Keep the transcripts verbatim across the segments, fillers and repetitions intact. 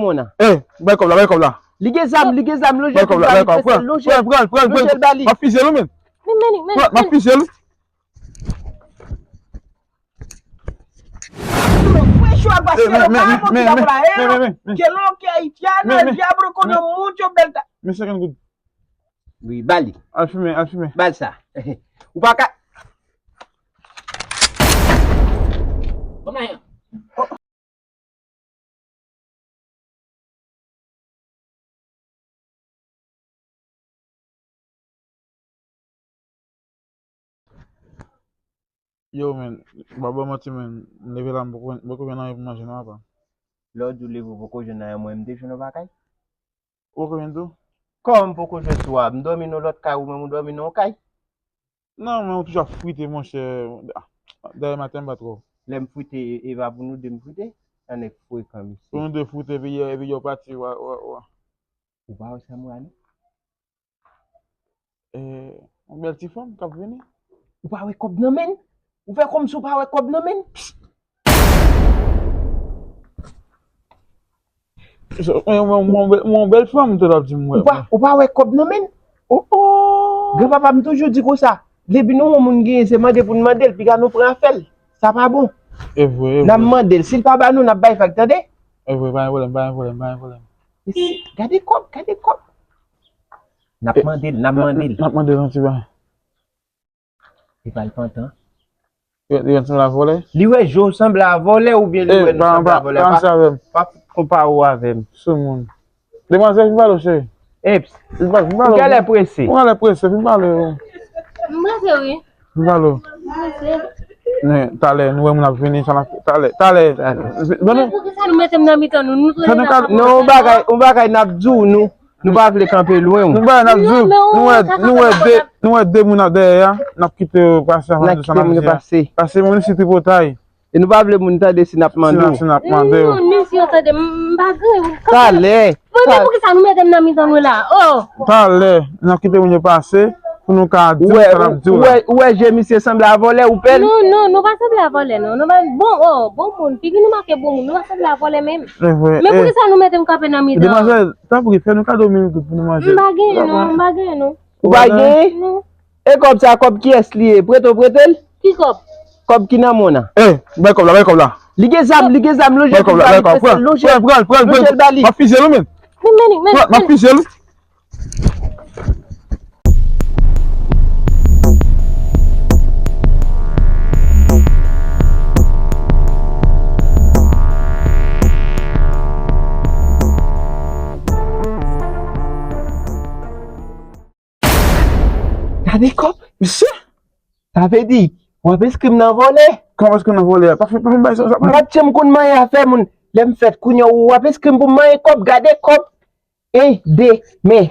Mona. Eh, bay kòb la, bay kòb la. Li gen zam, li gen zam, lonje l ba li, prese l, lonje l, lonje l ba li. M ap fizye l, wi, men. Men, men, men, men. M ap fizye l, wi. Fwe chwa pase yo pa monte la pou la, eh, que lo que hay, ya no, ya bro, kono mucho belta. Men senkant goud. Wi, ba li. Al fimen, al fimen. Ba l sa. Ou pa ka. Kòm la, Yo, men, m pa ba w manti, men, m leve la, m poko, m poko jwenn anyen pou manje, non, papa. Lè w di w leve, w poko jwenn anyen, mwen, m te jwenn w pa kay. Ou poko jwenn tou? Kòman m poko jwenn sou a? M dòmi nan lòt kay, ou menm ou dòmi nan yon kay? Non, men ou toujou ap frite, monchè. Ah, dayè maten m pa twò. Lè m frite, e, e pa pou nou de m frite? Sa nèg frekan, mesye. Pou nou de frite, epi, epi yo pati, wa, wa, wa. Ou pa wè sa m wè a, non? Eh, yon bèl ti fanm k ap vini. Ou pa wè kòb nan men l? Ou fè kòmsi ou pa wè kòb nan men l? Mwen, mwen, mwen, mwen, yon bèl fanm, tout ap di m wè. Ou pa, ou pa wè kòb nan men l? Oh, oh. Granpapa m toujou di konsa, depi nou wè yon moun genyen, se mande pou n mande l, piga nou pran afè l. Sa pa bon. E vre, e vre. N ap mande l. Si l pa ba nou, n ap bay vag, tande? E vre, pa gen pwoblèm, pa gen pwoblèm, pa gen pwoblèm. Gade kòb, gade kòb. N ap mande l, n ap mande l. N ap mande l yon ti bagay. Li pral pantan. Li, li sanble a vòlè? Li wè je w sanble a vòlè oubyen li wè nou sanble a vòlè? Pa, pa, pa konpare w avè m. Soumoun. Demwazèl, vin pale w, cheri. Eps. Vin pale, vin pale w. Ou genlè prese. Ou genlè prese, vin pale w. M prese, wi. Vin pale w. M prese. Men, talè, nou wè moun ap vini, sa n ap, talè, talè. Talè. Men poukisa nou mete m nan mitan nou? Nou toujou ka. Non, yon bagay, yon bagay n ap di w, nou. Nou pa vle kanpe lwen w. Nou pa, n ap di w, nou wè, nou wè de, nou wè de moun ap dèyè a, n ap kite yo pase anvan nou desann ap di a. Pase moun si tripotay. E nou pa vle moun tande si n ap mande w. Si n ap mande w. Non, menm si yo tande m, m pa gen. Talè. Bon, men poukisa nou mete m nan mitan nou la? Oh! Talè, n ap kite moun yo pase pou nou ka di w sa n ap di w la. Ou wè, ou wè je misye sanble a vòlè, ou pè l? Non, non, nou pa sanble a vòlè, non. Nou pa, bon, oh, bon moun, figi nou make bon moun, nou pa sanble a vòlè menm. E vre. Men poukisa nou mete m kanpe nan mitan? Demwazèl, tanpri, fè nou kado mil goud pou nou manje. M pa genyen non, m pa genyen non. Ou pa genyen? Non. E kòb sa, kòb kiyès li ye? Prete w prete l? Ki kòb? Kòb ki nan men w nan. Eh, bay kòb la, bay kòb la. Li gen zam, li gen zam, lonje l ba li, prese l, lonje l, lonje l ba li. M ap fizye l, wi, men. Men, men, men, men. M ap fizye l, wi. Gade kòb, mesye. Sa vle di, w ap enskri m nan vòlè? Kòman enskri m nan vòlè? Pa fin, pa fin bay sa, sa. M pa t janm konn manyen afè moun. Lè m fèt kounye a, w ap enskri m pou m manyen kòb, gade kòb. En, de, men.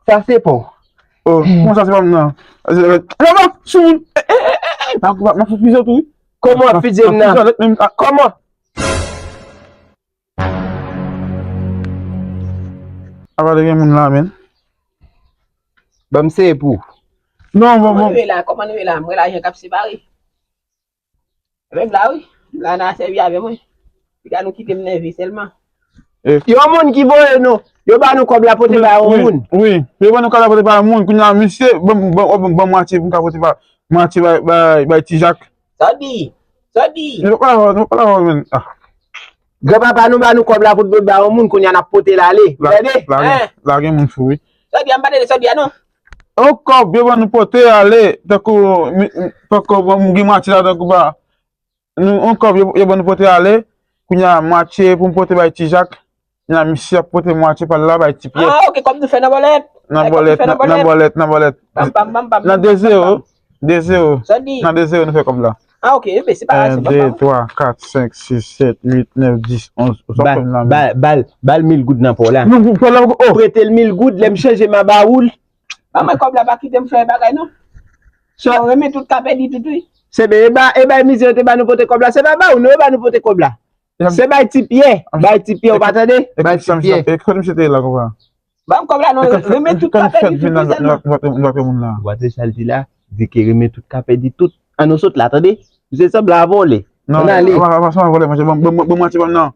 Sa se pa w. Oh, kòman sa se pa m nan? Non, non, sou moun. Eh, eh, eh, eh, eh, pa, pa, m ap fè pizza tou, wi. Kòman w ap fizye m nan? Kòman? Apa te gen moun la, men. Ban m seye pou ou. Non, bon, bon. Kòman nou ye la? Kòman nou ye la? M wè lajan k ap separe. Menm la, wi. La, n a sèvi avè mwen. Piga nou kite m nève sèlman. Yon moun ki voye nou. Yo ba nou kòb la pote ba yon moun. Wi, wi. Yo ba nou kòb la pote ba yon moun. Kounye a, misye, ban, ban, ban, ban mwatye pou m ka pote ba, mwatye bay, bay, bay Ti Jak. Sa w di? Sa w di? Nou pa la, nou pa la, men. Ah. Granpapa nou ba nou kòb la pou nou ba yon moun, kounye a n ap pote l ale. Tande? Lage, lage moun fou, wi. Sa w di a, m pa tande sa w di a, non. Yon kòb yo ban nou pote ale, tankou, mi, mi, tankou, bon, m gen mwatye la, tankou ba, nou, yon kòb yo, yo ban nou pote ale, kounye a mwatye pou m pote bay Ti Jak. Nan misye ap pote mwatye pa l la bay Ti Pyè. Ah, ok, kòb nou fè nan bòlèt. Nan bòlèt, nan bòlèt, nan bòlèt. Nan de zewo, de zewo. Nan de zewo nou fè kòb la. Ah, ok, enben, se pa, se pa. En, de, twa, kat, senk, sis, sèt, uit, nèf, dis, onz. Ou sa fè m la menm? Ba l, ba l mil goud nan po la. Non, pou, pou la, oh. Prete l mil goud, lè m chanje m a ba ou l. Ban mwen kòb la, pa kite m fè bagay, non. Sa w renmen tout ka pèdi tout, wi. Se ben, e ba, e bay mizè yo te ba nou pote kòb la, se pa ba ou, non, yo ba nou pote kòb la. Se bay Ti Pyè. Bay Ti Pyè, ou pa tande? Bay Ti Pyè. E kote misye te ye la konsa? Ban m kòb la non, renmen tout papye li sou prizè non. Ou pa tande sa l di la? Di ke renmen tout ka pèdi tout. Ann nou sot la, tande? Misye sanble a vòlè. Ann ale. Non, pa, pa, pa, pa vòlè, monchè. Ban, ban, ban, ban mwatye ban m nan.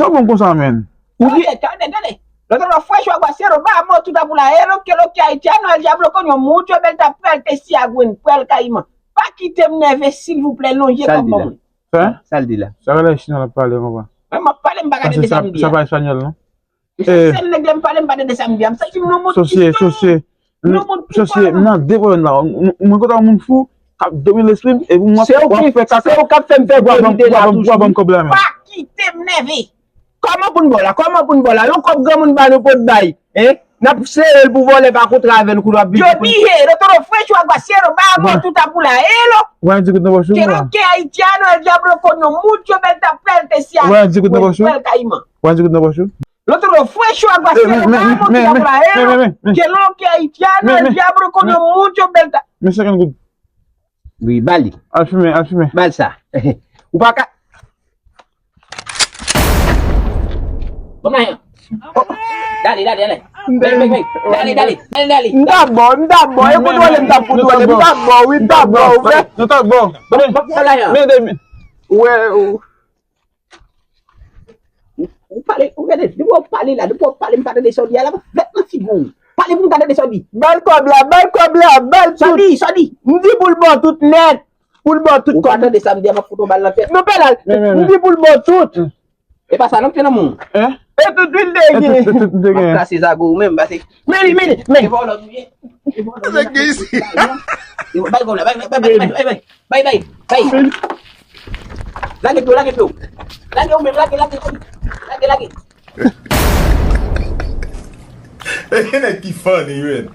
sa w ban m konsa, menn? Ou di Tande, tande, tande. Lo otro fue yo aguacero, vamos, tú tabuladero, que lo que haitiano, el diablo, coño, mucho, belta, puelte, siagüen, puerca, ima. Pa kite m nève, silvouplè, lonje Sa l kòb di ban la? mwen. Sa? Sa l di la? Sa rele chinois la pale, konprann. Mwen, m ap pale, m pa Sa gade se de sa, sa m di sa a. pa espanyòl, non? Sa Eh, sèl nèg lè m pale, m pa tande sa m di a. M santi m nan mond Sosye, sosye. Nan mond Sosye, m nan de pwoblèm la. M, m, mwen kontan moun fou, k ap domine lespri m, epi m ap, Se ou w ap ki, fè kaka. se ou k ap fè m fè Bwa ban m, vye vide bwa la ban m, bwa ban m toujou. kòb la, men. Pa kite m nève. Kòman pou n bò la? Kòman pou n bò la? Yon kòb granmoun ba nou pot bay. Hein? N ap sere l pou vòlè pa kontre avè n kou n ap Yo vin pou dije, lo todo fue yo aguacero, vamos, Bon. tú tabuladero. Wè, di kout nan pòch ou, Que bro. lo que haitiano, el diablo, coño, mucho, belta, puelte, Wè, di kout nan siagüen, pòch ou. puerca, ima. Wè, di kout nan pòch ou. Lo todo fue yo Eh, aguacero, men, men, vamos, men, tú men, men, tabuladero. men, men, men. Que lo que haitiano, Men, el men, diablo, coño, men. mucho, belta. Men senkant goud. Wi, ba li. Al fimen, al fimen. Ba l sa. Ou pa ka. Bon, mayon. Oh, dale, dale, dale. Bang, bang, bang. Dale, dale, dale, dale. M t ap ba w, m t ap ba w. E kontwole m t ap kontwole. M t ap ba w, wi, m t ap ba w, vre. Nou t ap ba w. Bon, bon, bon, la, yon. Men, men, men. Wè, ou. Ou, ou pale, ou gade, depi w pale la, depi w pale, m pa tande sa w di a la, fèt nan figi w. Pale pou m ka tande sa w di. Ba l kòb la, ba l kòb la, ba l Sa w tout. di, sa w di. M di pou l ba w tout nèt. Pou l ba w tout Ou pa kòb. tande sa m di a, m ap fout yon bal nan tèt. Non, pa la. Men, men, M men. di pou l ba w tout. Mm. E pa sa, non, m te nan moun. Hein? E tout, tout, tout, tout, tout, tout, M ap tout. kase zago ou menm, pase. Men li, men li, men. E vòlò nou ye. E vòlò nou ye. Nèg gen isi. Bay kòb la, bay, bay, bay, bay, bay, bay. Bay, bay, bay. Lage pye w, lage pye w. Lage ou menm, lage, lage, lage. Lage, lage. E gen nèg ki funny, man.